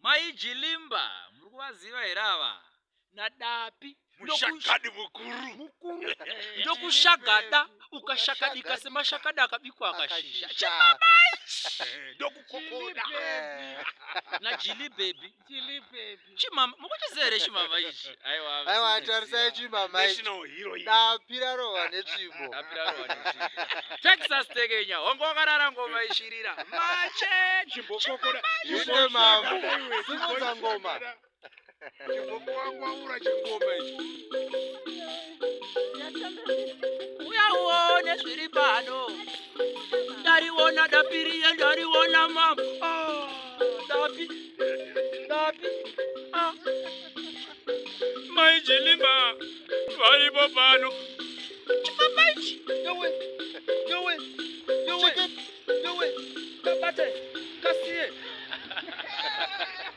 Mai Jilimba muri kuvaziva here ava? NaDapi Mushakadi mukuru. Mukuru. Ndokushagada ukashakadika semashakada akabikwa akashisha. Ndokukokoda. NaJili baby. Chili baby. Chimama, mukuchiziva here chimama ichi? Aiwa. Aiwa, tarisai chimama ichi. National heroine. Dapi rarohwa netsvimbo. Dapi rarohwa netsvimbo. Texas Tekenya, wanga wakarara ngoma ishirira. Mache. Chimbokokoda. Ine mambo. Simudza ngoma. Chimbokwangwaura chingoma ichi. Uya uone zviri pano. Ndariona dapiriye, ndariona mama. Ah, dapi. Dapi. Ah. Mai Jilimba varipo pano. Chibaba ichi. Yowe. Yowe. Yowe. Yowe. Kabate. Kasiye.